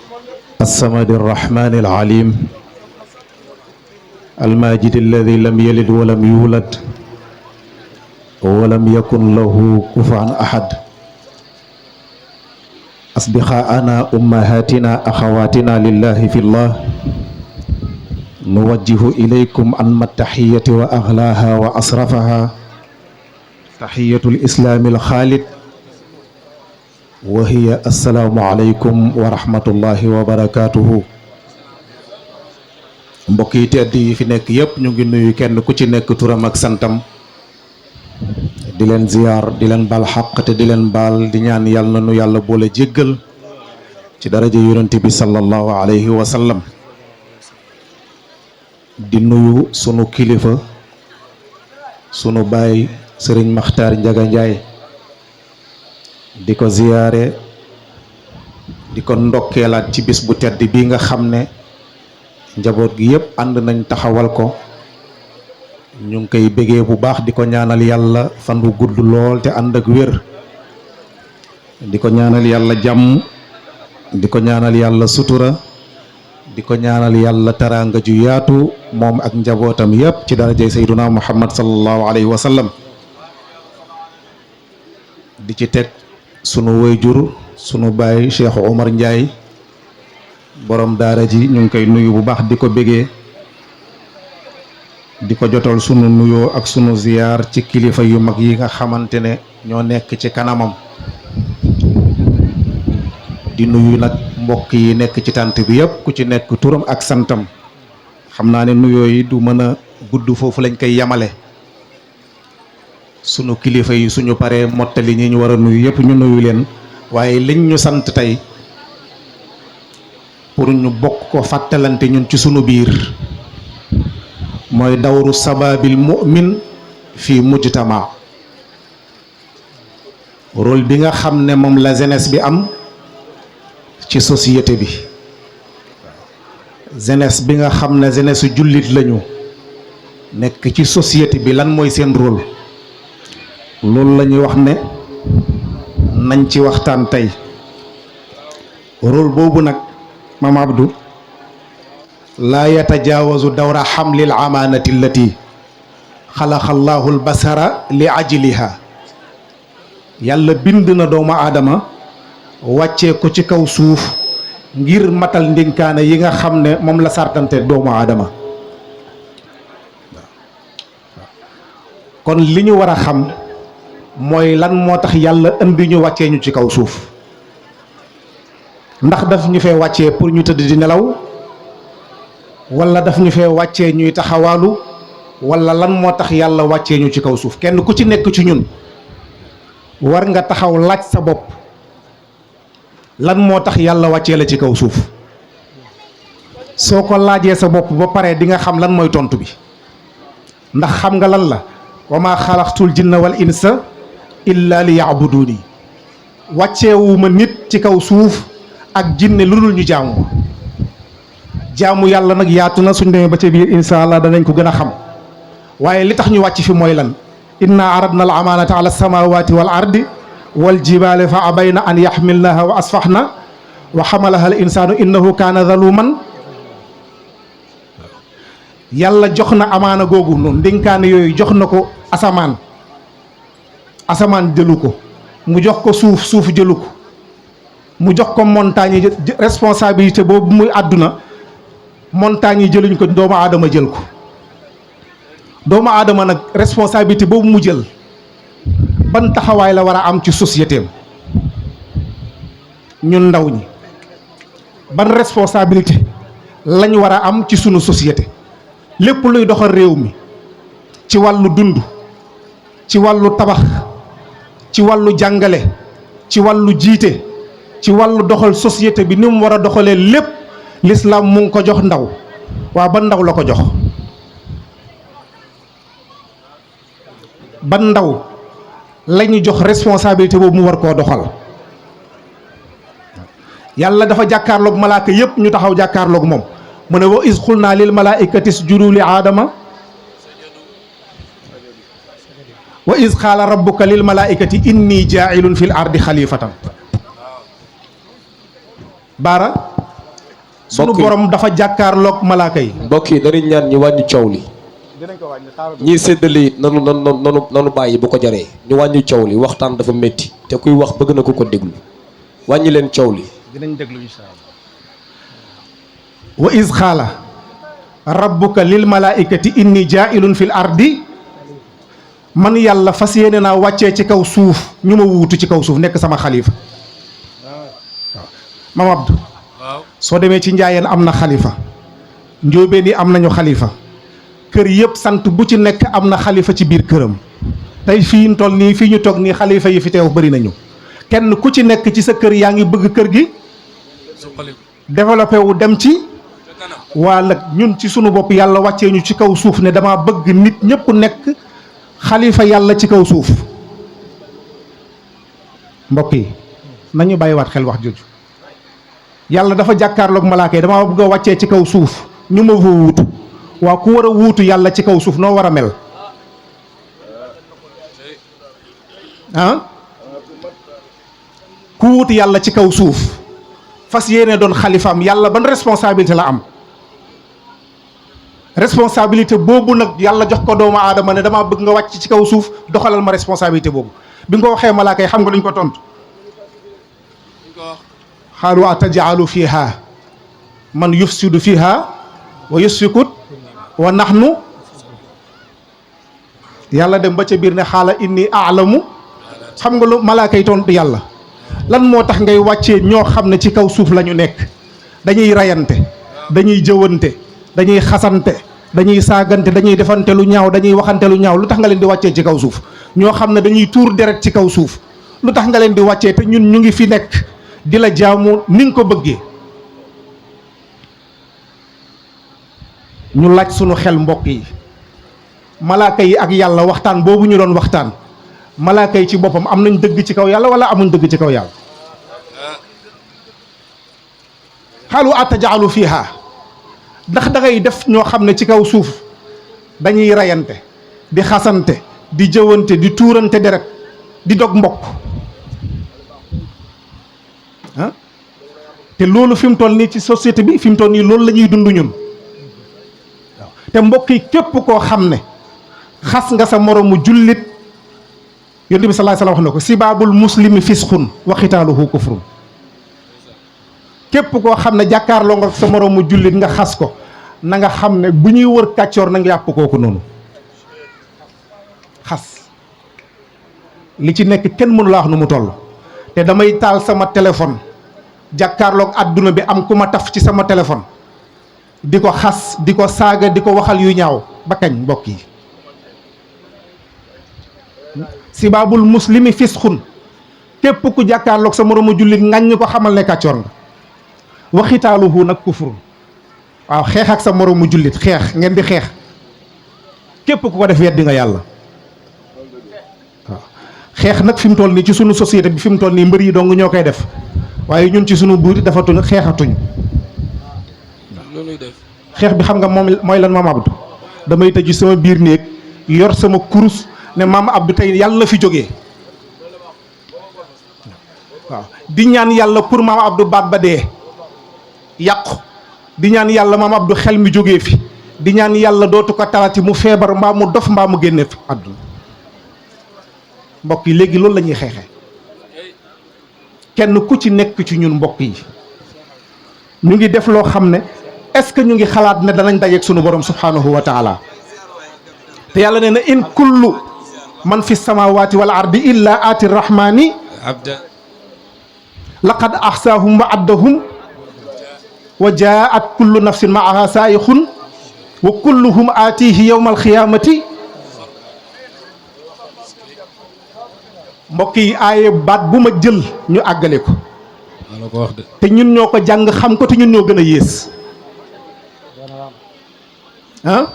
الصمد الرحمن العليم الماجد الذي لم يلد ولم يولد ولم يكن له كفوا أحد أصدقاءنا أمهاتنا أخواتنا لله في الله نوجه إليكم أنم التحية وأغلاها وأصرفها تحية الإسلام الخالد وهي السلام عليكم ورحمة الله وبركاته. mbokk yi tedd yi fi nekk yépp ñu ngi nuyu kenn ku ci nekk turam ak santam di leen ziyaar di leen baal xaq te di leen baal di ñaan yàlla nu yàlla boole jéggal ci daraja yonent bi sallallahu alayhi wa sallam. di nuyu sunu kilifa sunu baay sëriñ Maxtaar Njaga Njaay di ko ziyaare di ko ndokkeelaat ci bis bu tedd bi nga xam ne njaboot gi yépp ànd nañ taxawal ko. ñu ngi koy bégee bu baax di ko ñaanal yàlla fan wu gudd lool te ànd ak wér, di ko ñaanal yàlla jàmm, di ko ñaanal yàlla sutura, di ko ñaanal yàlla teraanga ju yaatu moom ak njabootam yépp ci darajay sayduna muhammad sallallahu alayhi wa sallam. di ci teg sunu wayjur sunu baay Cheikh Omar Ndiaye borom daara ji ñu ngi koy nuyu bu baax di ko bégee, di ko jotal sunu nuyoo ak sunu ziyaar ci kilifa yu mag yi nga xamante ne ñoo nekk ci kanamam. di nuyu nag mbokk yi nekk ci tànt bi yépp ku ci nekk turam ak santam. xam naa ne nuyoo yi du mën a gudd, foofu lañ koy yamale. sunu kilifa yi suñu paree mottali ñi ñu war a nuyu yépp ñu nuyu leen, waaye liñ ñu sant tey pour ñu bokk ko fàttalante ñun ci sunu biir mooy dawru sababil mu'min fi mujtama. rôle bi nga xam ne moom la jeunesse bi am ci société bi. jeunesse bi nga xam ne jeunesse su jullit lañu nekk ci société bi, lan mooy seen rôle. loolu la ñuy wax ne nañ ci waxtaan tey. rôle boobu nag maam Abdou laa yatajaawazu dawra xamlil amaanati allati xalaqa allahu albasara li ajliha. yàlla bind na doomu aadama wàccee ko ci kaw suuf ngir matal ndénkaane yi nga xam ne moom la sartante doomu aadama. kon li ñu war a xam mooy lan moo tax yàlla indi ñu wàccee ñu ci kaw suuf. ndax daf ñu fee wàccee pour ñu tëdd di nelaw, wala daf ñu fee wàccee ñuy taxawaalu, wala lan moo tax yàlla wàccee ñu ci kaw suuf. kenn ku ci nekk ci ñun war nga taxaw laaj sa bopp lan moo tax yàlla wàccee la ci kaw suuf. soo ko laajee sa bopp ba pare di nga xam lan mooy tontu bi. ndax xam nga lan la wa maa xalaqtul jinna wal insa illa li ya'buduni. wàcceewuma nit ci kaw suuf ak jinne lu dul ñu jaamu. jaamu yàlla nag yaatu na, suñ demee ba ca biir insha allah danañ ko gën a xam. waaye li tax ñu wàcc fi mooy lan. inna aradna al amanata ala samawati wal ardi wal jibali fa abayna an yaxmilnaha wa asfaxna wa xamalaha al insanu innahu kaana zaluman. yàlla jox na amaana googu noonu, ndénkaane yooyu jox na ko asamaan. asamaan jëlu ko, mu jox ko suuf, suuf jëlu ko, mu jox ko montagne yi. responsabilité boobu muy àdduna montagne yi jëluñ ko, doomu aadama jël ko. doomu aadama nag responsabilité boobu mu jël ban taxawaay la war a am ci société am. ñun ndaw ñi ban responsabilité lañ war a am ci sunu société. lépp luy doxal réew mi ci wàllu dund, ci wàllu tabax, ci wàllu jàngale, ci wàllu jiite, ci wàllu doxal société bi ni mu war a doxalee lépp l'islam mu ngi ko jox ndaw. waa ban ndaw la ko jox? ban ndaw la ñu jox responsabilité boobu mu war koo doxal? yàlla dafa jàkkaarloog malaaka yépp ñu taxaw jàkkaarloog moom. mu ne wa iz qulna lil malaikati isjudu li aadama wa iz qaala rabbuka lil malaikati inni jaa'ilun fil ardi xalifatan. baara sunu borom dafa jàkkaarloog malaaka yi. mbokk yi dañuy ñaan ñi wàññi coow li. ñii séddale it nanu bàyyi bu ko jaree ñu wàññi coow li waxtaan dafa métti te kuy wax bëgg na ko déglu wàññi leen coow li. dinañ déglu insha Allah. wa iz qaala rabbuka lil malaikati inni jaa'ilun fil ardi, man yàlla fas yéene naa wàccee ci kaw suuf ñu ma wuutu ci kaw suuf nekk sama xalifa. waaw Maam Abdou. soo demee ci njaayeen am na xalifa, njóobeen yi am nañu xalifa, kër yëpp sant bu ci nekk am na xalifa ci biir këram. tey fii ñu toll nii fii ñu toog nii xalifa yi fi teew bëri nañu, kenn ku ci nekk ci sa kër yaa ngi bëgg kër gi développé wu dem ci. waa nag ñun ci sunu bopp yàlla wàccee ñu ci kaw suuf ne dama bëgg nit ñëpp nekk xalifa yàlla ci kaw suuf. mbokk yi nañu bàyyiwaat xel wax jooju. yàlla dafa jàkkaarloog malaaka yi dama bëgg a wàccee ci kaw suuf ñu ma fa wuutu. waa ku war a wuutu yàlla ci kaw suuf noo war a mel ah ku wuutu yàlla ci kaw suuf fas yéene doon xalifaam yàlla ban responsabilité la am. responsabilité boobu nag yàlla jox ko doomu aadama ne damaa bëgg nga wàcc ci kaw suuf doxalal ma responsabilité boobu bi nga ko waxee malaaka yi xam nga luñ ko tontu. xaalu atajaalu fiha man yufsidu fiha wa yusfikut wa nahnu, yàlla dem ba ca biir ne xaala inni aalamu. xam nga lu malaaka yi tontu yàlla lan moo tax ngay wàccee ñoo xam ne ci kaw suuf la ñu nekk dañuy rayante, dañuy jëwante, dañuy xasante, dañuy saagante, dañuy defante lu ñaaw, dañuy waxante lu ñaaw, lu tax nga leen di wàccee ci kaw suuf ñoo xam ne dañuy tuur deret ci kaw suuf lu tax nga leen di wàccee te ñun ñu ngi fi nekk di la jaamu ni nga ko bëggee. ñu laaj sunu xel mbokk yi, malaaka yi ak yàlla waxtaan boobu ñu doon waxtaan, malaaka yi ci boppam am nañ dëgg ci kaw yàlla wala amuñ dëgg ci kaw yàlla. xaalu atajaalu fiha, ndax da ngay def ñoo xam ne ci kaw suuf dañuy rayante, di xasante, di jëwante, di tuurante deret, di dog mbokk ah te loolu fi mu toll nii ci société bi fi mu toll nii loolu la ñuy dund ñun. waaw te mbokk yi képp koo xam ne xas nga sa moromu jullit, yonent bi sallallahu alayhi wasallam wax na ko sibaabul muslimi fisqun wa xitaaluhu kufrun. képp koo xam ne jàkkaarloo nga sa moroomu jullit nga xas ko na nga xam ne bu ñuy wër kàccoor na nga yàpp kooku noonu. xas li ci nekk kenn mënu la wax nu mu toll te damay taal sama téléphone jàkkaarloog àdduna bi am ku ma taf ci sama téléphone di ko xas, di ko saaga, di ko waxal yu ñaaw ba kañ mbokk yi. sibaabul muslimi fisxun, képp ku jàkkaarloog sa moroomu jullit ngañ ko xamal ne kàccoor nga. waxitaaluhu nag kufrun, waaw xeex ak sa moroomu jullit, xeex ngeen di xeex, képp ku ko def weddi nga yàlla. waaw xeex nag fi mu toll nii ci sunu société bi fi mu toll nii mbër yi dong ñoo koy def waaye ñun ci sunu buur dafatuñ xeexatuñ. xeex bi xam nga moom mooy lan Maam Abdou, damay tëju sama biir néeg yor sama kurus ne Maam Abdou tey yàlla na fi jógee. waaw di ñaan yàlla pour Maam Abdou baat ba dee yàqu, di ñaan yàlla Maam Abdou xel mi jógee fi, di ñaan yàlla dootu ko talati mu feebar mbaa mu dof mbaa mu génne fi àdduna. mbokk yi léegi loolu la ñuy xeexee. kenn ku ci nekk ci ñun mbokk yi ñu ngi def loo xam ne est-ce que ñu ngi xalaat ne danañ dajeeg sunu borom subhanahu wa taala. te yàlla nee na in kullu man fi samawati wal ardi illa aati rahmani abda laqad ahsaahum wa addahum wa jaat kullu nafsin maaha saayixun wa kulluhum aatihi yawma alqiyamati. mbokk yi aaye baat bu ma jël ñu àggale ko te ñun ñoo ko jàng xam ko te ñun ñoo gën a yées ah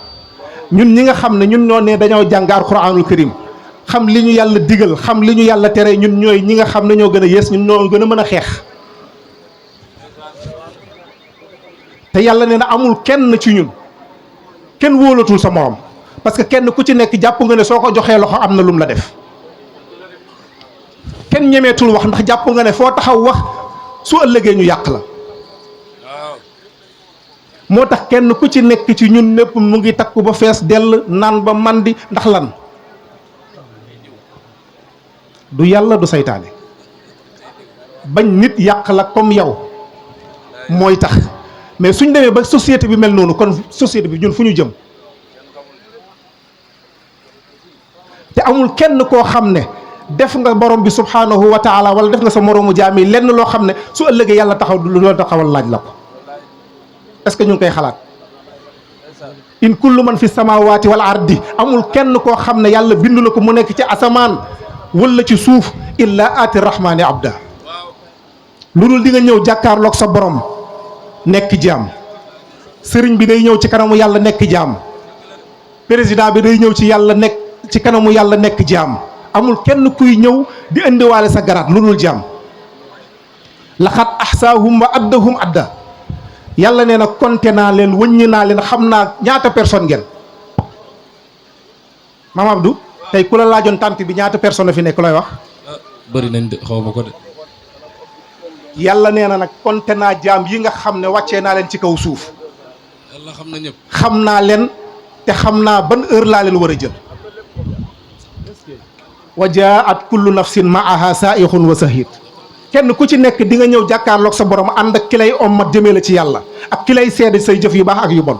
ñun ñi nga xam ne ñun ñoo ne dañoo jàng alquranul karim xam li ñu yàlla digal, xam li ñu yàlla tere, ñun ñooy ñi nga xam ne ñoo gën a yées, ñun ñoo gën a mën a xeex. te yàlla nee na amul kenn ci ñun kenn wóolatul sa morom parce que kenn ku ci nekk jàpp nga ne soo ko joxee loxo am na lum la def. kenn ñemeetul wax ndax jàpp nga ne foo taxaw wax su ëllëgee ñu yàq la. moo tax kenn ku ci nekk ci ñun népp mu ngi takku ba fees dell naan ba màndi ndax lan du yàlla du saytaane bañ nit yàq la comme yow mooy tax mais suñ demee ba société bi mel noonu kon société bi ñun fu ñu jëm te amul kenn koo xam ne def nga borom bi subhanahu wa taala wala def nga sa moroomu jaam yi lenn loo xam ne su ëllëgee yàlla taxaw lu loolu taxawal laaj la ko est-ce que ñu ngi koy xalaat in kullu man fi samawati wal ardi amul kenn koo xam ne yàlla bindu na ko mu nekk ci asamaan wala ci suuf illa aati rahmaani abda lu dul di nga ñëw jàkkaarloog sa borom nekk jaam sëriñ bi day ñëw ci kanamu yàlla nekk jaam président bi day ñëw ci yàlla nekk ci kanamu yàlla nekk jaam amul kenn kuy ñëw di indiwaale sa garaat lu dul jaam laxat ahsaahum wa addahum adda yàlla nee na konte naa leen wëññi naa leen xam naa ñaata personne ngeen Maam Abdou tey ku la laajoon tànt bi ñaata personne fi nekk looy wax bëri nañ de xaw ma ko de. yàlla nee na nag konte naa jaam yi nga xam ne wàccee naa leen ci kaw suuf yàlla xam na ñëpp. xam naa leen te xam naa ban heure laa leen war a jël wa jaat kullu nafsin maaha saa'ixun wa sahid kenn ku ci nekk di nga ñëw jàkkaarloog sa borom ànd ak ki lay ommat jëmee la ci yàlla ak ki lay seede say jëf yu baax ak yu bon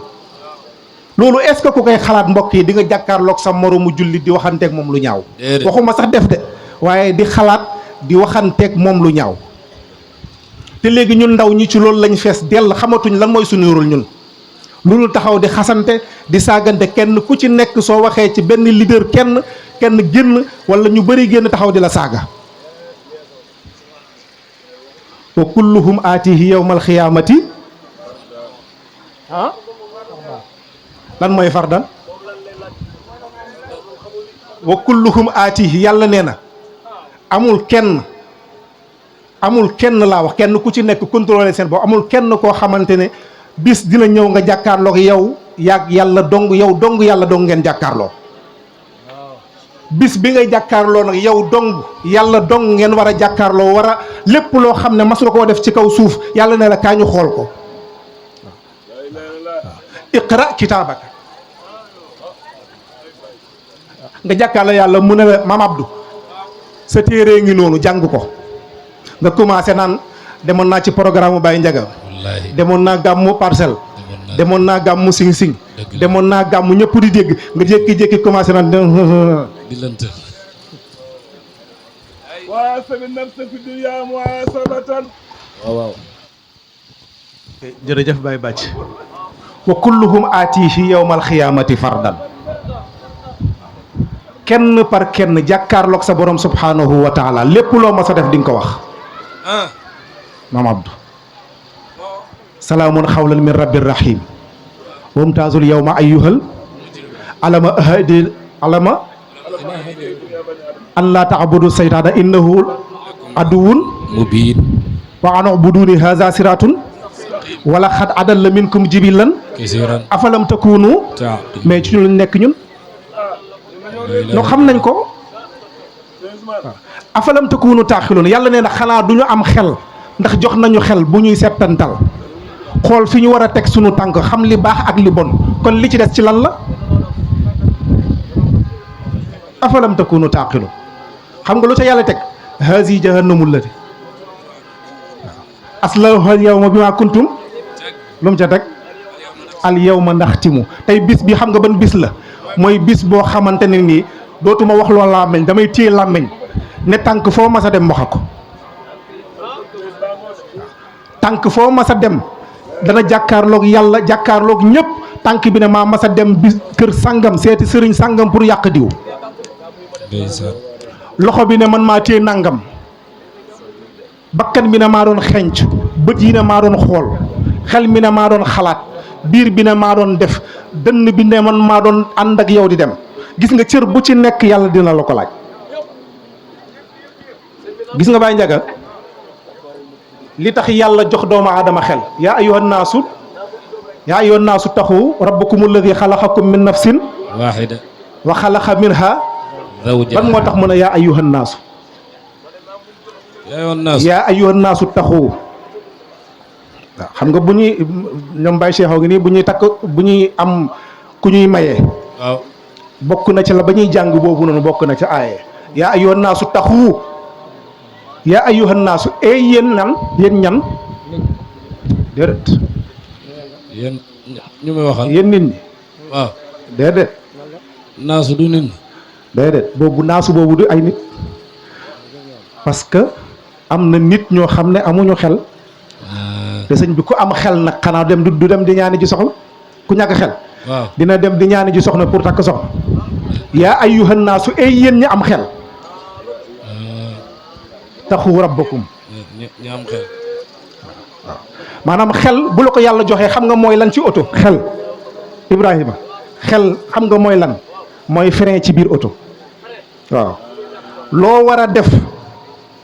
loolu est-ce que ku koy xalaat mbokk yi di nga jàkkaarloog sa moromu jullit di waxanteeg moom lu ñaaw waxuma sax def de waaye di xalaat di waxanteeg moom lu ñaaw te léegi ñun ndaw ñi ci loolu lañ fees dell xamatuñ lan mooy suñu rôle ñun loolu taxaw di xasante di saagante kenn ku ci nekk soo waxee ci benn leader kenn génn wala ñu bëri génn taxaw di la saaga wa kulluhum aatihi yawmal xiyaamati lan mooy fardan wa kulluhum aatihi yàlla nee na amul kenn laa wax kenn ku ci nekk contrôler seen bopp amul kenn koo xamante ne bis dina ñëw nga jàkkaarloog yow yaag yàlla dong yow dong yàlla dong ngeen jàkkaarloo bis bi ngay jàkkaarloo nag yow dong yàlla dong ngeen war a jàkkaarloo war a lépp loo xam ne mas nga koo def ci kaw suuf yàlla ne la kaa ñu xool ko iqra kitaabaka nga jàkkaarloo yàlla mu ne la Maam Abdou sa téere ngi noonu jàng ko nga commencé naan demoon naa ci programme Baye Ndiaga demoon naa gàmmu Parcelles demoon naa gàmmu Sing Sing demoon naa gàmmu ñëpp di dégg nga jékki-jékki commencé naan di lënt. waa sabi nafsa fi dunya muhasabatan. waaw. jërëjëf Baye Bàcc wa kulluhum aatihi yawmal xiyaamati fardan kenn par kenn jàkkaarloog sa borom subhanahu wa taala lépp loo ma sa def di nga ko wax Maam Abdou salaamun xawlan min rabbir rahim wamtaazul yawma ayyuhal alama an laa taabudu saytaana innahu aduwwun mubiin wa an ubuduni haza siratun wala xad adalla minkum jibilan kasiiran afalam takunu mais ci ñu lañ nekk ñun no xam nañ ko afalam takunu taaxiloon yàlla nee na xanaa du ñu am xel ndax jox nañu xel bu ñuy settantal xool fi ñu war a teg sunu tànk xam li baax ak li bon kon li ci des ci lan la afalam takunu taaxiloon xam nga lu ca yàlla teg haasi jahannamul lati aslawha al yawma bima kuntum lu mu ca teg al yawma naxtimu tey bis bi xam nga ban bis la mooy bis boo xamante ne nii dootuma wax loolu làmmeñ damay téye làmmeñ ne tànk foo mas a dem waxa ko tànk foo mas a dem dana jàkkaarloog yàlla jàkkaarloog ñëpp tànk bi ne maa mas a dem bis kër sàngam seeti sëriñ sàngam pour yàq diw loxo bi ne man maa téye nangam bakkan bi ne maa doon xenc bët yi ne maa doon xool xel mi ne maa doon xalaat biir bi ne maa doon def dënn bi ne man maa doon ànd ak yow di dem gis nga cër bu ci nekk yàlla dina la ko laaj gis nga Baye Ndiaga li tax yàlla jox doomu aadama xel yaa ayyuhan naasu taxu rabbakum alladi xalaqakum min nafsin waahida wa xalaqa minha zawjaha ban moo tax mu ne yaa ayyuhan naasu yaa ayyuhan naasu taxu waaw xam nga bu ñuy ñoom Baye Cheikh ngi nii bu ñuy takk bu ñuy am ku ñuy mayee waaw bokk na ca la ba ñuy jàng boobu noonu bokk na ca aaye yaa ayyuhan naasu taxu yaa ayyuhan naasu yéen ñan déedéet yéen ñu may waxal yéen nit ñi waaw déedéet naasu du nit ñi déedéet boobu naasu boobu du ay nit parce que am na nit ñoo xam ne amuñu xel te sëñ bi ku am xel nag xanaa dem du dem di ñaani ji soxla ku ñàkk xel waaw dina dem di ñaani ji soxna pour takk soxna yaa ayyuhan naasu yéen ñi am xel taxu rabbakum ñi am xel maanaam xel bu la ko yàlla joxee xam nga mooy lan ci oto xel Ibrahima xel xam nga mooy lan mooy frein ci biir oto waaw loo war a def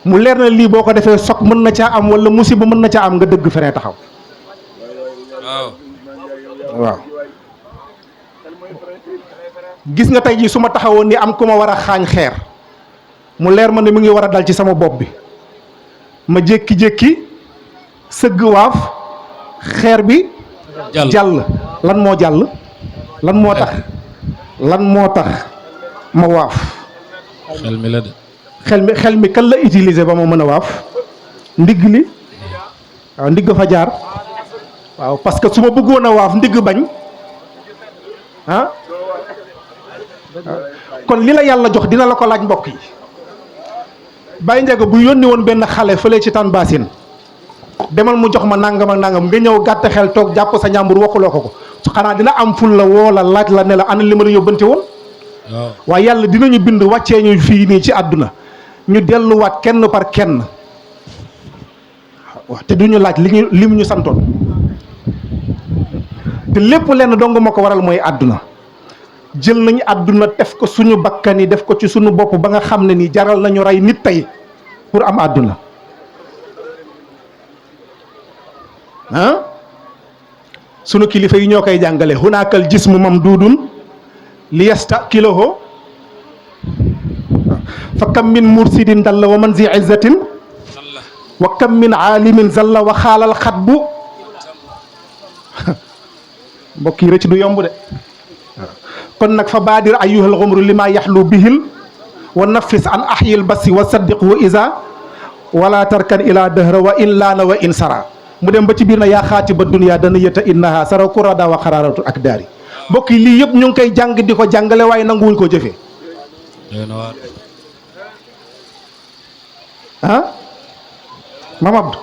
mu leer na lii boo ko defee soog mën na caa am wala musiba mën na caa am nga dëgg frein taxaw waaw waaw gis nga tey jii su ma taxawoon ni am ku ma war a xaañ xeer mu leer ma ne mu ngi war a dal ci sama bopp bi ma jékki-jékki sëgg waaf xeer bi jàll lan moo jàll lan moo tax ma waaf xel mi la de xel mi kan la utiliser ba ma mën a waaf ndigg li waaw ndigg fa jaar waaw parce que su ma bëggoon a waaf ndigg bañ ah kon li la yàlla jox dina la ko laaj mbokk yi Baye Ndiaga bu yónni woon benn xale fële ci tan basin demal mu jox ma nangam ak nangam nga ñëw gàtt xel toog jàpp sa njàmbur waxuloo ko xanaa dina am ful la woo la laaj la ne la ana li ma la yóbbante woon waaye yàlla dinañu bind wàccee ñu fii nii ci àdduna ñu delluwaat kenn par kenn waaw te duñu laaj li mu ñu santoon te lépp lenn dong moo ko waral mooy àdduna jël nañu àdduna def ko suñu bakkan yi def ko ci suñu bopp ba nga xam ne nii jaral nañu rey nit tey pour am àdduna sunu kilifa yi ñoo koy jàngale hunaakal jismu mamduudun li yastakilahu fa kam min mursidin dalla wa man zi izzatin wa kam min aalimin zalla wa xaalal xatbu mbokk yi rëcc du yomb de kon nag fa baadir ayyuhal xumru li maa yaxlu bihil wa nafis an ahyil basi wa saddiq wa isa wala tarkan ila dëhra wa in laana wa in sara mu dem ba ci biir na yaa xaati ba dunya dana yëta innaha sara kurada wa xaraaratu ak daari mbokk yi lii yëpp ñu ngi koy jàng di ko jàngale waaye nanguwuñ koo jëfee Mame Abdou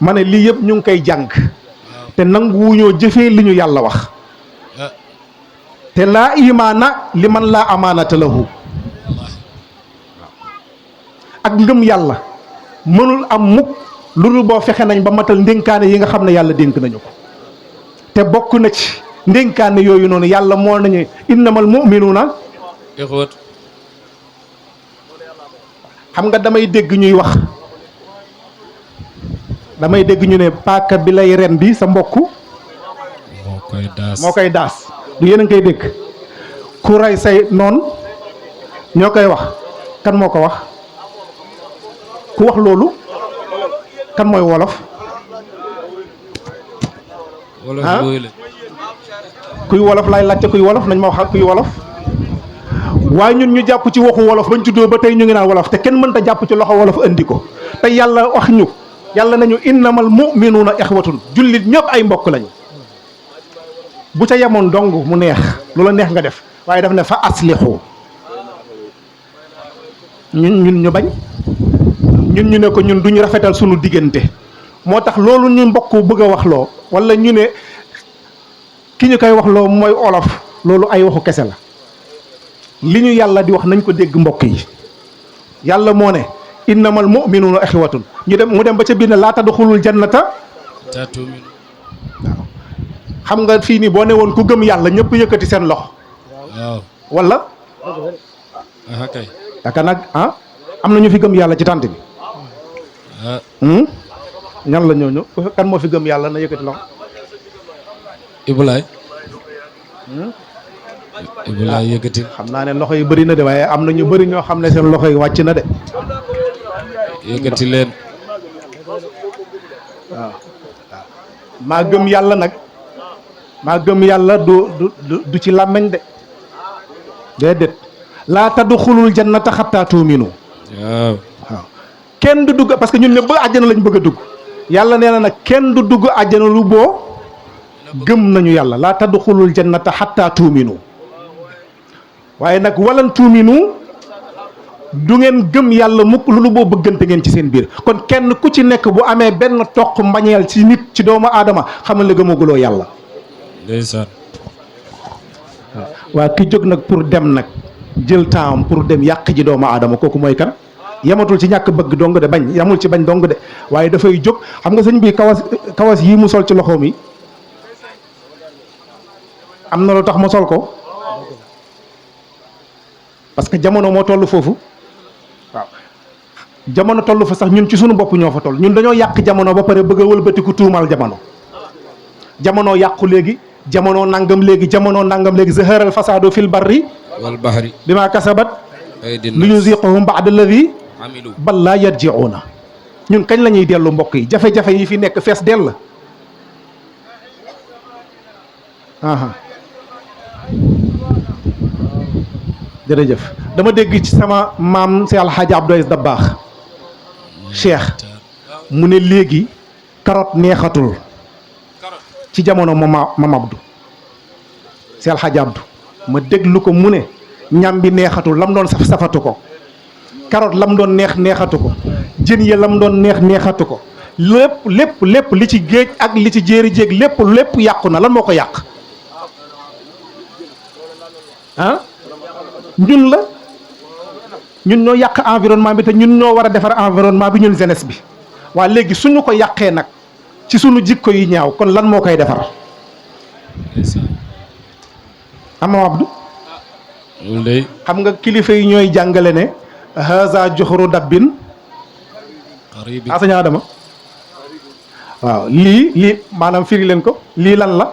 ma ne lii yëpp ñu ngi koy jàng te nanguwuñoo jëfee li ñu yàlla wax te laa imaana li man laa amaanata lahu ak ngëm yàlla mënul am mukk lu dul boo fexe nañ ba matal ndénkaane yi nga xam ne yàlla dénk nañu ko te bokk na ci ndénkaane yooyu noonu yàlla moo nañu innamal mu'minuuna ixwat xam nga damay dégg ñuy wax damay dégg ñu ne paaka bi lay ren bi sa mbokk moo koy daas du yéen a ngi koy dégg ku rey say noon ñoo koy wax kan moo ko wax ku wax loolu kan mooy wolof kuy wolof laay laajte kuy wolof nañ ma wax kuy wolof waaye ñun ñu jàpp ci waxu wolof bañ juddoo ba tey ñu ngi naan wolof te kenn mënta jàpp ci loxo wolof andi ko te yàlla wax ñu yàlla nañu innamal mu'minuuna ixwatun jullit ñëpp ay mbokk lañu bu ca yemoon dong mu neex lu la neex nga def waaye daf ne fa aslixu ñun ñu bañ ñu ne ko ñun duñu rafetal sunu diggante moo tax loolu ñu mbokk bëgg a wax loo wala ñu ne ki ñu koy wax loo mooy olof loolu ay waxu kese la li ñu yàlla di wax nañ ko dégg mbokk yi yàlla moo ne innamal mu'minuuna ixwatun mu dem ba ca biir ne laa tadxulul jannata waaw xam nga fii nii boo ne woon ku gëm yàlla ñëpp yëkkati seen loxo wala kay yaakaar nag am na ñu fi gëm yàlla ci tànt bi ñan la ñooñu kan moo fi gëm yàlla na yëkkati loxo Ibulaay yëkkati xam naa ne loxo yi bëri na de waaye am na ñu bëri ñoo xam ne seen loxo yi wàcc na de yëkkati leen waaw maa gëm yàlla nag maa gëm yàlla du ci làmmeñ de déedéet laa tadxulul jannata xattaa tuuminu waaw waaw kenn du dugg parce que ñun ñëpp ba àjjana lañ bëgg a dugg yàlla nee na nag kenn du dugg àjjana lu boo gëm nañu yàlla laa tadxulul jannata xattaa tuuminu waaye nag walan tuuminu du ngeen gëm yàlla mukk lu boo bëggante ngeen ci seen biir kon kenn ku ci nekk bu amee benn toq mbañeel ci nit ci doomu aadama xamal ne gëmaguloo yàlla ndeysaan waa ki jóg nag pour dem nag jël temps pour dem yàq ji doomu aadama kooku mooy kan yamatul ci ñàkk bëgg dong de bañ yamul ci bañ dong de waaye dafay jóg xam nga sëñ bi kawas yii mu sol ci loxoom yi am na lu tax mu sol ko parce que jamono moo toll foofu waaw jamono toll fa sax ñun ci sunu bopp ñoo fa toll ñun dañoo yàq jamono ba pare bëgg a wëlbatiku tuumal jamono yàqu léegi jamono nangam léegi zaharal fasado fil barri wal bahri bima kasabat aydin li yuziquhum ba'da alladi amilu bal laa yarji'una ñun kañ la ñuy dellu mbokk yi jafe-jafe yi fi nekk fees dell jërëjëf dama dégg ci sama maam si alxaaji Abdou Aziz Dabakh cheikh mu ne léegi carotte neexatul ci jamono mam Abdou si alxaaji Abdou ma déglu ko mu ne ñam bi neexatul lam doon safatu ko carotte lam doon neexatu ko jën ya lam doon neexatu ko lépp li ci géej ak li ci jéeri jéeg lépp yàqu na lan moo ko yàq ñun la ñun ñoo yàq environnement bi te ñun ñoo war a defar environnement bi ñun jeunesse bi waa léegi suñu ko yàqee nag ci suñu jikko yi ñaaw kon lan moo koy defar ama Abdou loolu day xam nga kilifa yi ñooy jàngale ne haza joxoru dabbin xaribi asaña Adama waaw lii maanaam firi leen ko lii lan la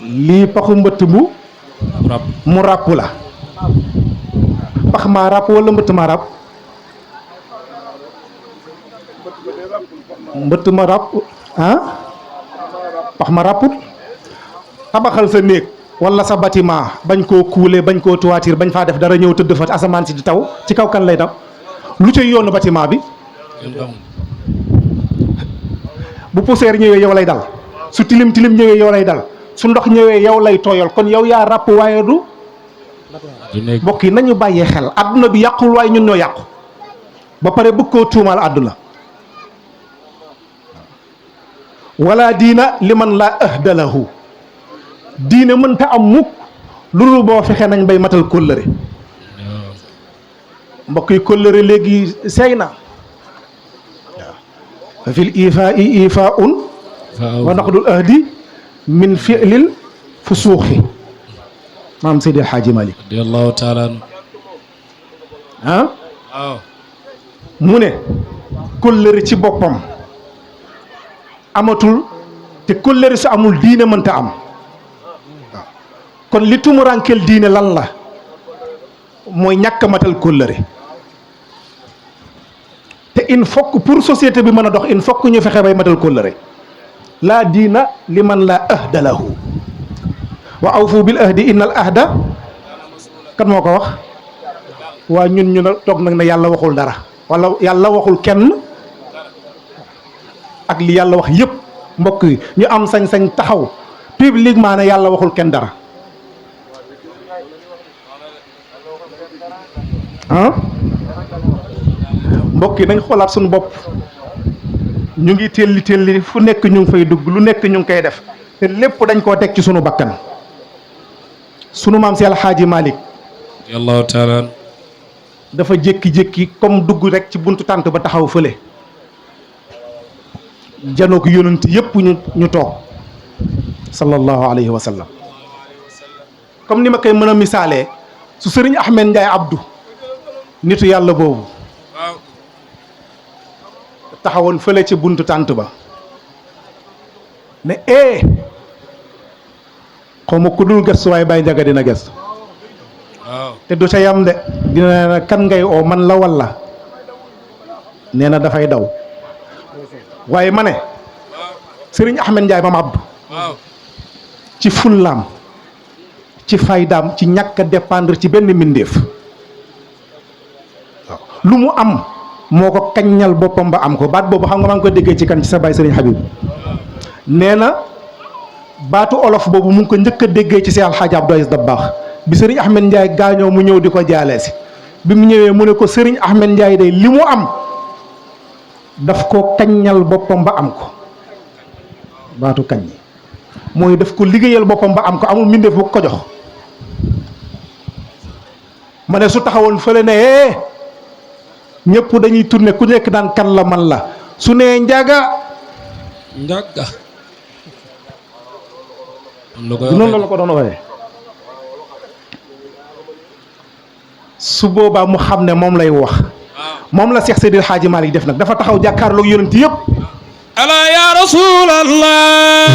lii paxu mbëtt rab mu ràpp la pax maa ràpp wala mbëtt maa ràpp mbëtt ma ràpp pax ma ràpput tabaxal sa néeg wala sa bâtiment bañ koo kuule bañ koo toiture bañ faa def dara ñëw tëdd fa asamaan si di taw ci kaw kan lay daw lu cay yoonu bâtiment bi bu poussière ñëwee yow lay dal su tilim ñëwee yow lay dal su ndox ñëwee yow lay tooyal kon yow yaa ràpp waaye du mbokk yi nañu bàyyee xel adduna bi yàqul waaye ñun ñoo yàqu ba pare bëgg koo tuumaal adduna wala diina liman laa ahdalahu diine mënta am mukk loolu boo fexe nañ bay matal kóllëre mbokk yi kóllëre léegi seey na fa fil ifaa'i ifaa'un wa naqdul ahdi min fi'lil fusuuxi maam Seydi El Hadji Malick radiyallahu taala waaw mu ne kóllëre ci boppam amatul te kóllëre su amul diine mënta am waaw kon li tumuraankel diine lan la mooy ñàkk matal kóllëre te il faut que pour société bi mën a dox il faut que ñu fexe bay matal kóllëre laa diina liman laa ahda lahu wa awfu bil ahdi innal ahda kan moo ko wax waa ñun ñu toog nag ne yàlla waxul dara wala yàlla waxul kenn ak li yàlla wax yépp mbokk yi ñu am sañ-sañ taxaw publiquement ne yàlla waxul kenn dara mbokk yi nañ xoolaat suñu bopp ñu ngi telli fu nekk ñu ngi fay dugg lu nekk ñu ngi koy def te lépp dañ koo teg ci sunu bakkan sunu maam si alxaaji Malick radiyallahu taala dafa jékki-jékki comme dugg rek ci buntu tànt ba taxaw fële janook yonent yépp ñu toog sallallahu alayhi wa sallam comme ni ma koy mën a misaalee su sëriñ Ahmed Ndiaye Abdou nitu yàlla boobu taxawoon fële ci buntu tànt ba ne xaw ma ku dul gëstu waaye Baye Ndiaga dina gëstu te du ca yam de dina ne kan ngay oo man la walla nee na dafay daw waaye ma ne sëriñ Ahmed Ndiaye Mame Abdou waaw ci fullaam ci faydaam ci ñàkk a dépendre ci benn mbindeef waaw lu mu am moo ko kaññal boppam ba am ko baat boobu xam nga maa ngi ko déggee ci kan ci sa baay sëriñ Habib nee na baatu olof boobu mu ngi ko njëkk a déggee ci Seex Alxaaji Abdou Aziz Dabakh bi sëriñ Ahmed Ndiaye gaañoo mu ñëw di ko jaale si bi mu ñëwee mu ne ko sëriñ Ahmed Ndiaye day li mu am daf ko kaññal boppam ba am ko baatu kañ mooy daf ko liggéeyal boppam ba am ko amul mbindeef bu ko jox ma ne su taxawoon fële ne ñëpp dañuy tourné ku nekk daan kan la man la su nee njaga njagga noonu la ko doon waxee su boobaa mu xam ne moom lay wax moom la Seex Seydil Xaaji Maalik def nag dafa taxaw jàkkaarloog yonent yëpp ala ya rasulallah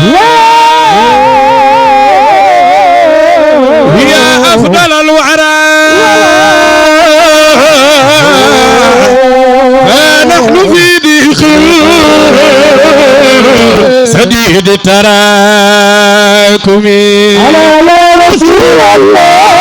ya afdal alwara nahnu fi diqin sadid tarakumi ala ya rasulallah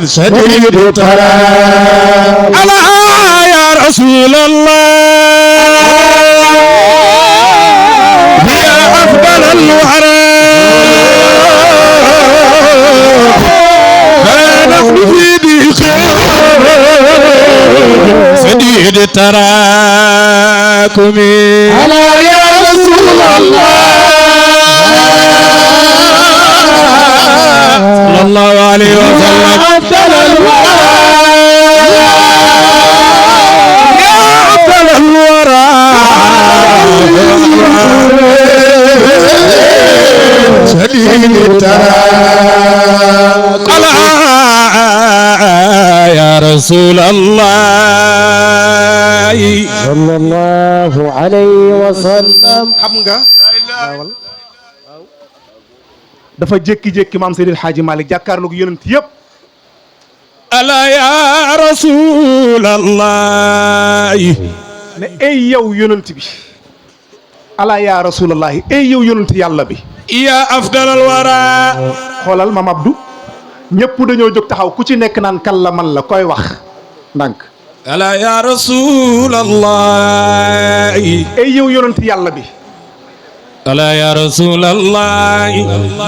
شديد ترى ألا يا رسول الله يا أفضل الورى فنحن في ضيق شديد تراكم ألا يا رسول الله صلى الله عليه وسلم أفضل الورى يا أفضل الورى شديد التراك ألا يا رسول الله صلى الله عليه وسلم xam nga dafa jékki-jékki maam Seydil Xaaji Maalik jàkkaarloog yonent yëpp ألا يا رسول الله ne ay yow yonent bi ala yaa rasulallahi ay yow yonent yàlla bi يا أفضل الورى xoolal Mame Abdou ñëpp dañoo jóg taxaw ku ci nekk naan kan la man la koy wax ndànk ألا يا رسول الله ay yow yonent yàlla bi ألا يا رسول الله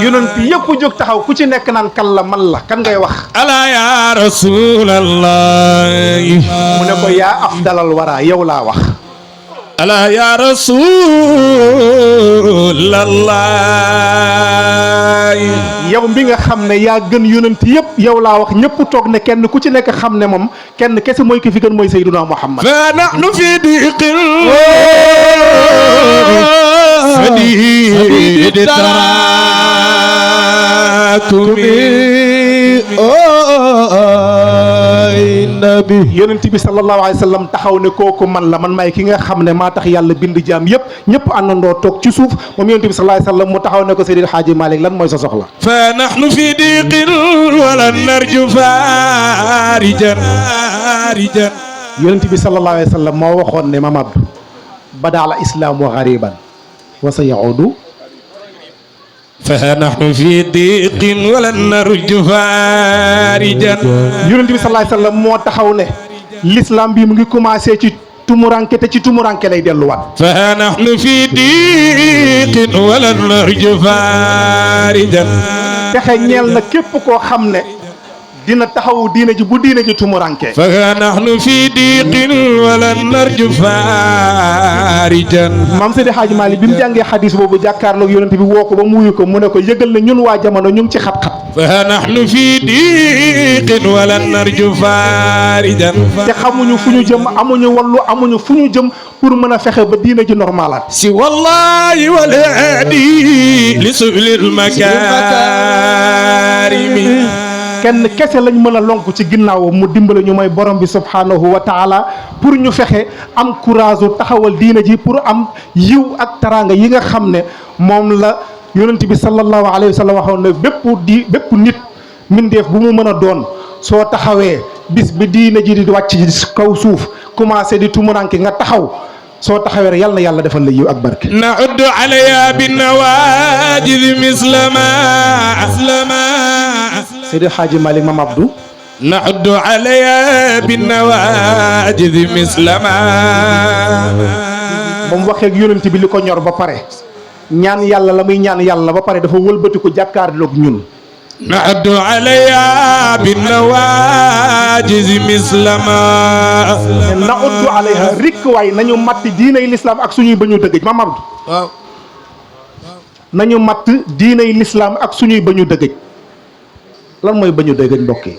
yonent yëpp jóg taxaw ku ci nekk naan kan la man la kan ngay wax ألا يا رسول الله mu ne ko yaa afdalal wara yow laa wax ألا يا رسول الله yow mi nga xam ne yaa gën yonent yëpp yow laa wax ñëpp toog ne kenn ku ci nekk xam ne moom kenn kese mooy ki fi gën mooy Seydina Muhammad فنحن في ضيق شديد التراكم النبي yonent bi sallallahu alayhi wa sallam taxaw ne kooku man la man maay ki nga xam ne maa tax yàlla bind jaam yëpp ñëpp àndandoo toog ci suuf moom yonent bi sallallahu alayhi wa sallam mu taxaw ne ko Seydil Xaaji Maalik lan mooy sa soxla فنحن في ضيق ولن نرجو فارجا yonent bi sallallahu alayhi wa sallam moo waxoon ne Mame Abdou bada al islaamu gariban wa sa yaudu فنحن في ضيق ولن نرجو فارجا yonent bi sallallahu alayhi wa sallam moo taxaw ne l'islam bi mu ngi commencé ci tumuranke te ci tumuranke lay delluwaat فنحن في ضيق ولن نرجو فارجا texe ñeel na képp koo xam ne dina taxawu diina ji bu diina ji tumuranke فنحن في ضيق ولن نرجو فارجا maam Seydi Hadji Malick bi mu jàngee xadis boobu jàkkaarloog yonent bi woo ko ba mu wuyu ko mu ne ko yëgal na ñun waa jamono ñu ngi ci xat-xat فنحن في ضيق ولن نرجو فارجا te xamuñu fu ñu jëm amuñu wallu amuñu fu ñu jëm pour mën a fexe ba diina ji normalaat سوى الله والهادي لسبل المكارم kenn kese lañ mën a lonk ci ginnaawam mu dimbale ñu mooy borom bi subhanahu wa taala pour ñu fexe am courage u taxawal diina ji pour am yiw ak taraanga yi nga xam ne moom la yonent bi sallallahu alayhi wa sallam waxoon ne bépp nit mbindeef bu mu mën a doon soo taxawee bis bi diina ji di wàcc ci kaw suuf commencé di tumuranke nga taxaw soo taxawee rek yàlla na yàlla defal la yiw ak barke. نعد عليها بالنواجذ مثلما Seydi Hadji Malick Mam Abdou. نعد عليها بالنواجذ مثلما moom waxee ak yonent bi li ko ñor ba pare ñaan yàlla la muy ñaan yàlla ba pare dafa wëlbati ko jàkkaarloog ñun. نعد عليها بالنواجذ مثلما نعد عليها rikk waay nañu matt diinay lislaam ak suñuy bañu dëgëj Mam Abdou. waaw nañu matt diinay lislaam ak suñuy bañu dëgëj. lan mooy bañu dëgëj mbokk yi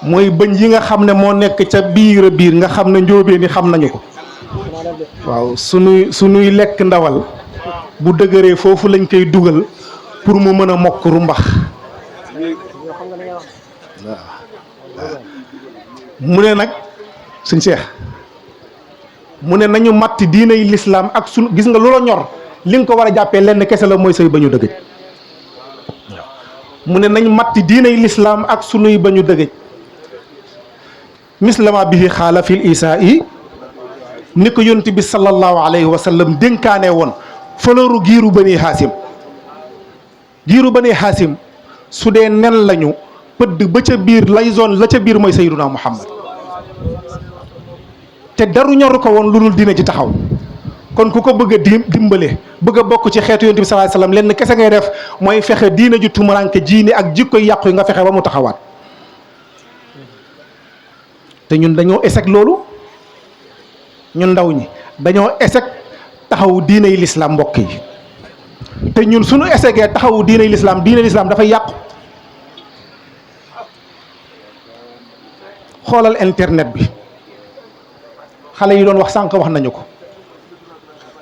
mooy bëñ yi nga xam ne moo nekk ca biir a biir nga xam ne njóobeen yi xam nañu ko. waaw suñuy lekk ndawal bu dëgëree foofu lañ koy dugal pour mu mën a mokk rumbax. mu ne nag suñ seex mu ne nañu matt diinay lislaam ak sunu gis nga lu la ñor li nga ko war a jàppee lenn kese la mooy say bañu dëgëj. mu ne nañ matt diinay lislaam ak sunuy bañu dëgëj. mislama bihi xaala fil isaa yi ni ko yonent bi sallallahu alayhi wa sallam dénkaane woon fëlëru giiru bani haasim giiru bani haasim su dee nen lañu pëdd ba ca biir lay zone la ca biir mooy sayyiduna muhammad te daru ñoru ko woon lu dul dina ci taxaw kon ku ko bëgg a dimbale bëgg a bokk ci xeetu yonent bi sallallahu alayhi wa sallam lenn kese ngay def mooy fexe diina ju tumuranke jiini ak jikko yàqu yi nga fexe ba mu taxawaat te ñun dañoo échec loolu ñun ndaw ñi dañoo échec taxawu diinay lislaam mbokk yi te ñun suñu échecgee taxawu diinay lislaam dafay yàqu. xoolal internet bi xale yi doon wax sànq wax nañu ko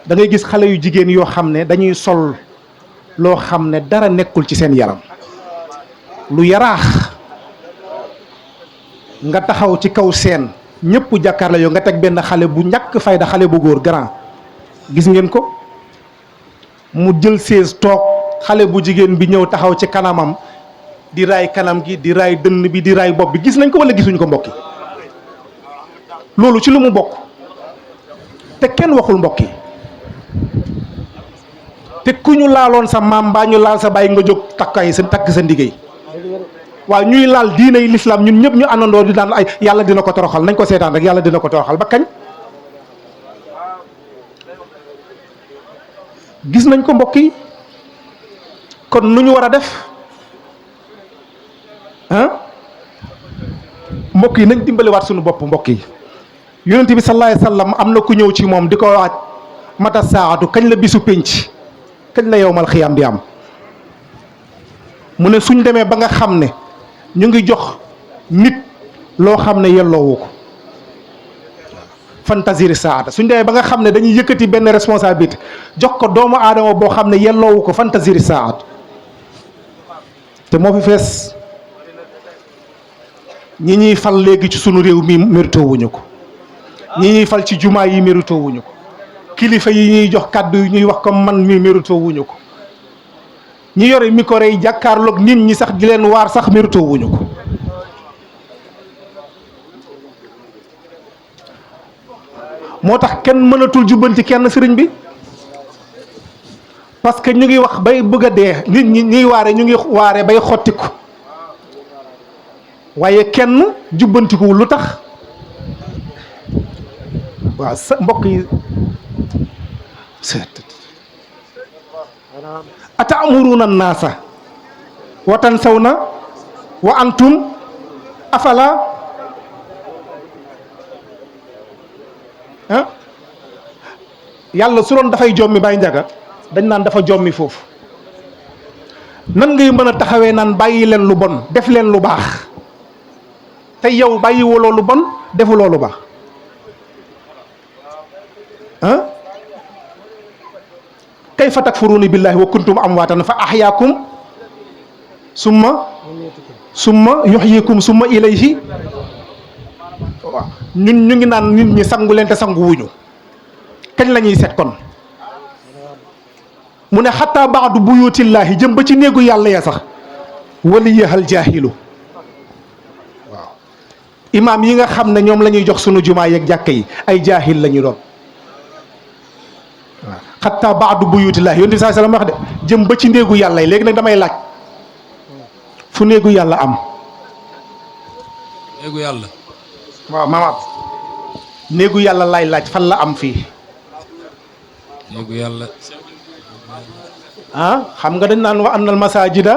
da ngay gis xale yu jigéen yoo xam ne dañuy sol loo xam ne dara nekkul ci seen yaram lu yaraax nga taxaw ci kaw seen ñëpp jàkkaarloo yow nga teg benn xale bu ñàkk fayda xale bu góor grand gis ngeen ko mu jël sées toog xale bu jigéen bi ñëw taxaw ci kanamam di raay kanam gi di raay dënn bi di raay bopp bi gis nañ ko wala gisuñ ko mbokki loolu ci lu mu bokk te kenn waxul mbokk yi te ku ñu laaloon sa maam mbaa ñu laal sa bàyyi nga jóg takk sa ndigéey waaw ñuy laal diinay lislaam ñun ñëpp ñu àndandoo di daan ay yàlla dina ko toroxal nañ ko seetaan rek yàlla dina ko toroxal ba kañ gis nañ ko mbokk yi kon nu ñu war a def mbokk yi nañ dimbaliwaat suñu bopp mbokk yi yonent bi sallallahu alayhi wasallam am na ku ñëw ci moom di ko waaj mata saatu kañ la bisu pénc kañ la yowmal xiyaam di am mu ne suñ demee ba nga xam ne ñu ngi jox nit loo xam ne yelloowu ko fantasiri saata suñ demee ba nga xam ne dañuy yëkkati benn responsabilité jox ko doomu aadama boo xam ne yelloowu ko fantasiri saat te moo fi fees ñi ñuy fal léegi ci sunu réew mi mérito wuñu ko ñi ñuy fal ci jumaa yi mérito wuñu ko kilifa yi ñuy jox kàddu yi ñuy wax comme man mi mérito wuñu ko ñi yore micro yi jàkkaarloog nit ñi sax di leen waar sax mérito wuñu ko moo tax kenn mënatul jubbanti kenn sëriñ bi parce que ñu ngi wax bay bëgg a dee nit ñi ñuy waare ñu ngi waare bay xottiku waaye kenn jubbantikuwul lu tax waaw sa mbokk yi ata'muruna an-naasa wa tansawna wa antum afala yàlla su doon dafay jommi bàyyi njaga dañ naan dafa jommi foofu nan ngay mën a taxawee naan bàyyi leen lu bon def leen lu baax te yow bàyyi woloo lu bon defuloo lu baax kayfa takfuruuna billaahi wa kuntum amwaatan fa ahyaakum summa yuhyikum summa ilayhi waaw ñun ñu ngi naan nit ñi sangu leen te sangu wuñu kañ la ñuy seet kon mu ne xataa baadu buyutillaahi jëm ba ci néegu yàlla ya sax waliyahal jaahilu waaw imaam yi nga xam ne ñoom la ñuy jox sunu jumaa yeeg jàkka yi ay jaahil la ñu doon waaw xataa baadu buyutillaahi yonent bi saa sallam wax de jëm ba ci néegu yàlla yi léegi nag damay laaj fu néegu yàlla am néegu yàlla waaw maamaat néegu yàlla laay laaj fan la am fii néegu yàlla ah xam nga dañ naan wa annal masajida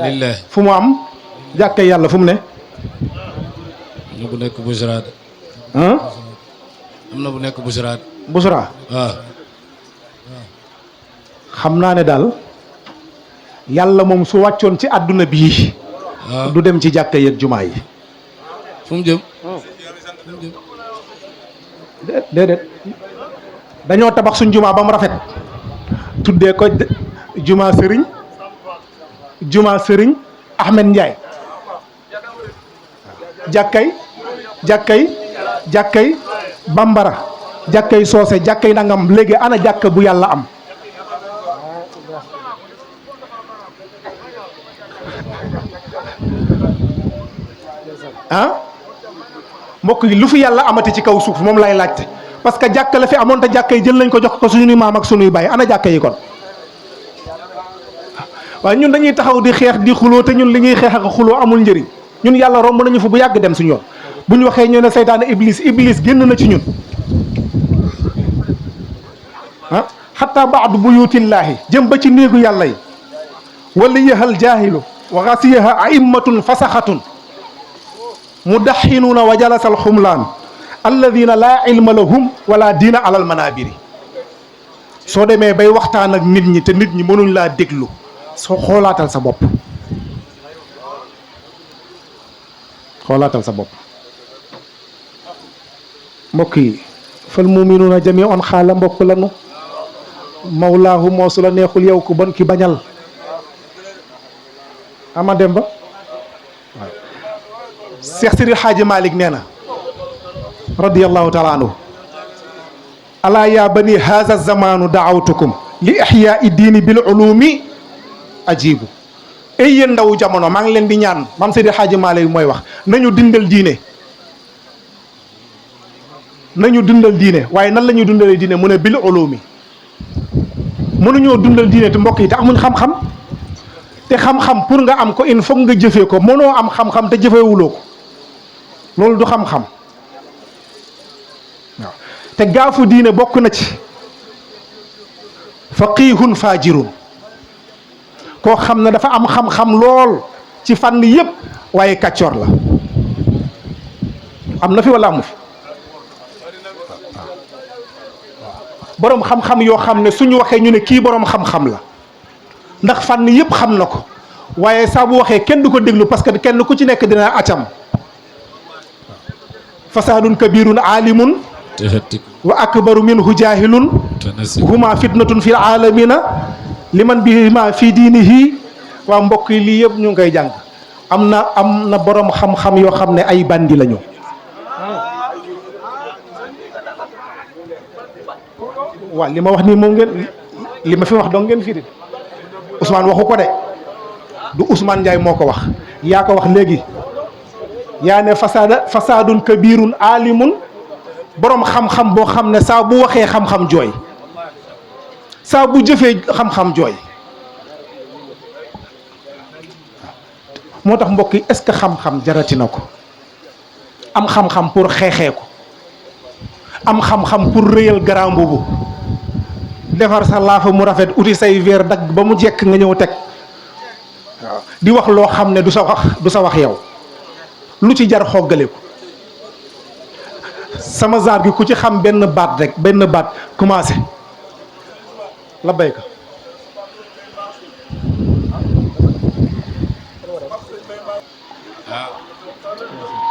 lillahi fu mu am jàkka yàlla fu mu ne am na bu nekk busraad ah am na bu nekk busraad busra waaw xam naa ne daal yàlla moom su wàccoon ci àdduna bii waaw du dem ci jàkka yeeg jumaa yi fu mu jëm déedéet dañoo tabax suñ jumaa ba mu rafet tuddee ko jumaa sëriñ Ahmed Ndiaye jàkkay bambara jàkkay soose jàkkay nangam léegi ana jàkka bu yàlla am ah mbokk yi lu fi yàlla amati ci kaw suuf moom lay laajte parce que jàkka la fi amoon te jàkka yi jël nañ ko jox ko suñuy maam ak suñuy baay ana jàkka yi kon waaye ñun dañuy taxaw di xeex di xuloo te ñun li ñuy xeex ak xuloo amul njëriñ ñun yàlla romb nañu fa bu yàgg dem suñu yoon bu ñu waxee ñu ne seytaane iblis génn na ci ñun ah xataa baadu buyutillaahi jëm ba ci néegu yàlla yi wala yahal jaahilu wa xasiyaha aimmatun fasaxatun mudaxinuuna wa jalasal xumlaan alladina laa ilma lahum wala diina alal manabiri soo demee bay waxtaan ak nit ñi te nit ñi mënuñ laa déglu soo xoolaatal sa bopp mbokk yi fal muminuuna jamiun xaala mbokk lanu mawlaahu moo su la neexul yow ku bon ki bañal ama dem ba waaw Seex Sidi Xaaji Malik nee na radiyallahu taala anhu alaa yaa bani haza zamanu daawtukum li ixyaai diini bil ulumi ajibu ay yéen ndaw jamono maa ngi leen di ñaan maam Seydi Xaaji Malik mooy wax nañu dundal diine waaye nan la ñuy dundalee diine mu ne bil ulumi mënuñoo dundal diine te mbokk yi te amuñ xam-xam te xam-xam pour nga am ko il faut nga jëfee ko mënoo am xam-xam te jëfeewuloo ko loolu du xam-xam waaw te gaafu diine bokk na ci faqihun fajirun koo xam ne dafa am xam-xam lool ci fànn yépp waaye kàccoor la am na fi wala amu fi boroom xam-xam yoo xam ne suñu waxee ñu ne kii boroom xam-xam la ndax fànn yépp xam na ko waaye saa bu waxee kenn du ko déglu parce que kenn ku ci nekk dina acam fasaadun kabirun aalimun wa akbaru minhu jaahilun huma fitnatun fil aalamina liman bihima fi diinihi waa mbokk yi lii yëpp ñu ngi koy jàng am na boroom xam-xam yoo xam ne ay bandi lañu waaw li ma wax nii moom ngeen li ma fi wax dong ngeen firi Ousmane waxu ko de du Ousmane Ndiaye moo ko wax yaa ko wax léegi yaa ne fasaadun kabirun aalimun boroom xam-xam boo xam ne saa bu waxee xam-xam jooy saa bu jëfee xam-xam jooy moo tax mbokk yi est-ce que xam-xam jarati na ko am xam-xam pour xeexee ko am xam-xam pour rëyal garaam boobu defar sa laafa mu rafet uti say verre dagg ba mu jekk nga ñëw teg waaw di wax loo xam ne du sa wax yow lu ci jar xoggale ko sama zaar gi ku ci xam benn baat commencé la béyka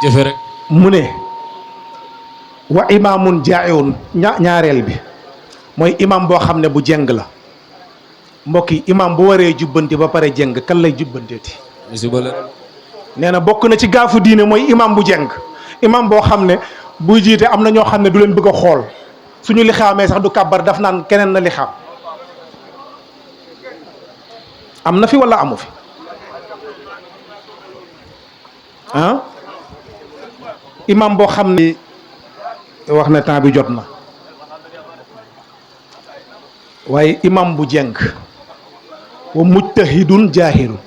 jëfe rek mu ne wa imaamun jaa'iun ñaareel bi mooy imam boo xam ne bu jeng la mbokk yi imam bu waree jubbanti ba pare jeng kan lay jubbanteeti. musiba la. nee na bokk na ci gaafu diine mooy imam bu jeng imam boo xam ne buy jiite am na ñoo xam ne du leen bëgg a xool suñu lixaamee sax du kàbbar daf naan keneen na lixaam am na fi wala amu fi ah imam boo xam ne wax na temps bi jot na waaye imam bu jeng wa mujtahidun jaahirun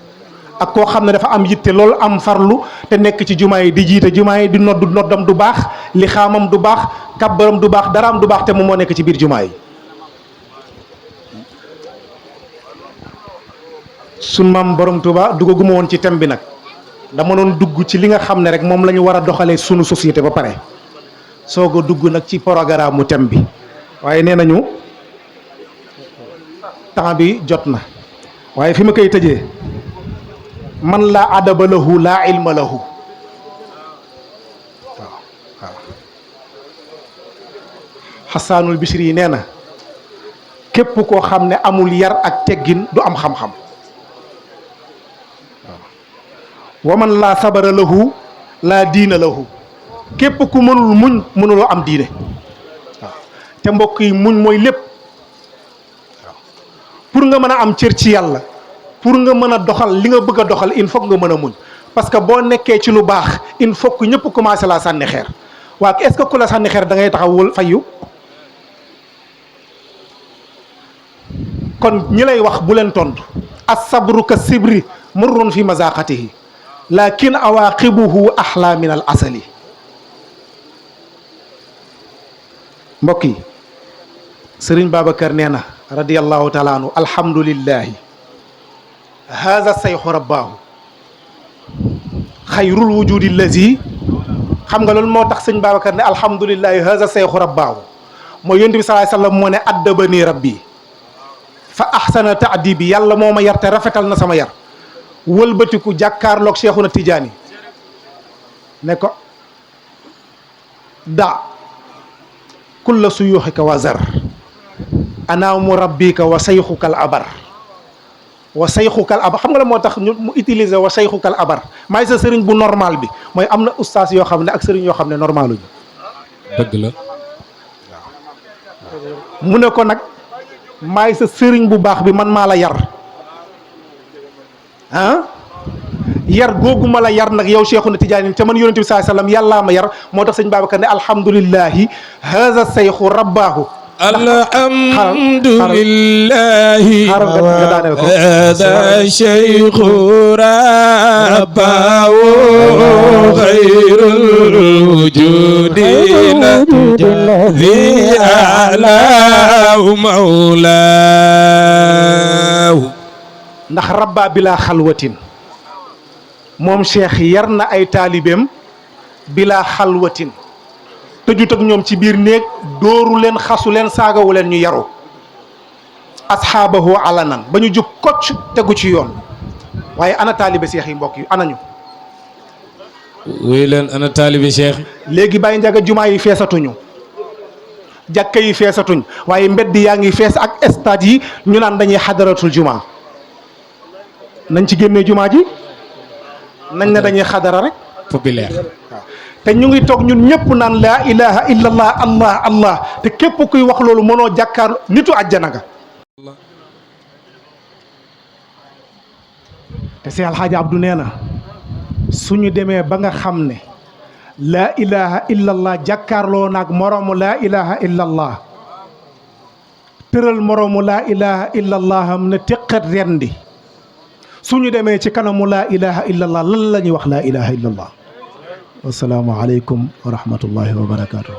ak koo xam ne dafa am yitte loolu am farlu te nekk ci jumaa yi di jiite jumaa yi di noddam du baax li xaamam du baax kabbaram du baax daraam du baax te moom moo nekk ci biir jumaa yi. sun maam borom Tuuba duggaguma woon ci thème bi nag dama doon dugg ci li nga xam ne rek moom la ñu war a doxalee sunu société ba pare soog a dugg nag ci programme mu thème bi waaye nee nañu temps bi jot na waaye fi ma koy tëjee. man laa adaba lahu laa ilma lahu waaw xasaanul bisri yi nee na képp koo xam ne amul yar ak teggin du am xam-xam wa man laa sabara lahu laa diina lahu képp ku mënul muñ mënuloo am diine waaw te mbokk yi muñ mooy lépp waaw pour nga mën a am cër ci yàlla pour nga mën a doxal li nga bëgg a doxal il faut nga mën a muñ parce que boo nekkee ci lu baax il faut que ñëpp commencé laa sànni xeer waa est-ce que ku la sànni xeer da ngay taxawul fayu kon ñi lay wax bu leen tontu as-sabru ka sibri murrun fi mazaqatihi lakin awaqibuhu ahla min al asali mbokk yi Sëriñ Babacar nee na radiyallahu taala anhu alhamdulillahi haza sayxu rabbaahu xayrul wujudi lazi xam nga loolu moo tax sëñ Babacar ne alhamdulillahi haza sayxu rabbaahu mooy yonent bi sallallahu alayhi wasallam moo ne addabani rabbi fa ahsana taadibi yàlla moo ma yar te rafetal na sama yar wëlbatiku jàkkaarloog Cheikhuna Tidiane ne ko da kulla suyuxika wa zar ana murabbika wa sayxukal abar wa sayxukal abar xam nga la moo tax ñu mu utiliser wa sayxukal abar maay sa sëriñ bu normal bi mooy am na ustaas yoo xam ne ak sëriñ yoo xam ne normaluñu dëgg la. mu ne ko nag maay sa sëriñ bu baax bi man maa la yar ah yar googu ma la yar nag yow Cheikhuna Tidiane te man yonent bi sallallahu alayhi wasallam yàllaa ma yar moo tax sëñ Babacar ne alhamdulillahi haza sayxu rabbaahu alhamdulillahi hada shaykhu rabbaahu xayrul wujudi ladhi a'laahu mawlaahu ndax rabba bila xalwatin moom cheikh yar na ay taalibeem bila xalwatin tëjut ak ñoom ci biir néeg dóoru leen xasu leen saagawu leen ñu yaru asxaabahu alanan ba ñu jub kocc tegu ci yoon waaye ana taalibe cheikh yi mbokk yi anañu wuy leen ana taalibe cheikh léegi bàyyi njaga jumaa yi feesatuñu jàkka yi feesatuñ waaye mbedd yaa ngi fees ak stade yi ñu naan dañuy xadaratul jumaa nañ ci génnee jumaa ji nañ ne dañuy xadara rek populaire te ñu ngi toog ñun ñëpp naan laa ilaha illallah allah allah te képp kuy wax loolu mënoo jàkkaar nitu àjjana nga te Seex Alxaaji Abdu nee na suñu demee ba nga xam ne laa ilaha illallah jàkkaarloo naag moroomu laa ilaha illallah tëral moroomu laa ilaha illallah am na téqat rendi suñu demee ci kanamu laa ilaha illallah lan la ñuy wax laa ilaha illallah wassalaamu aleykum wa rahmatullahi wa barakatuh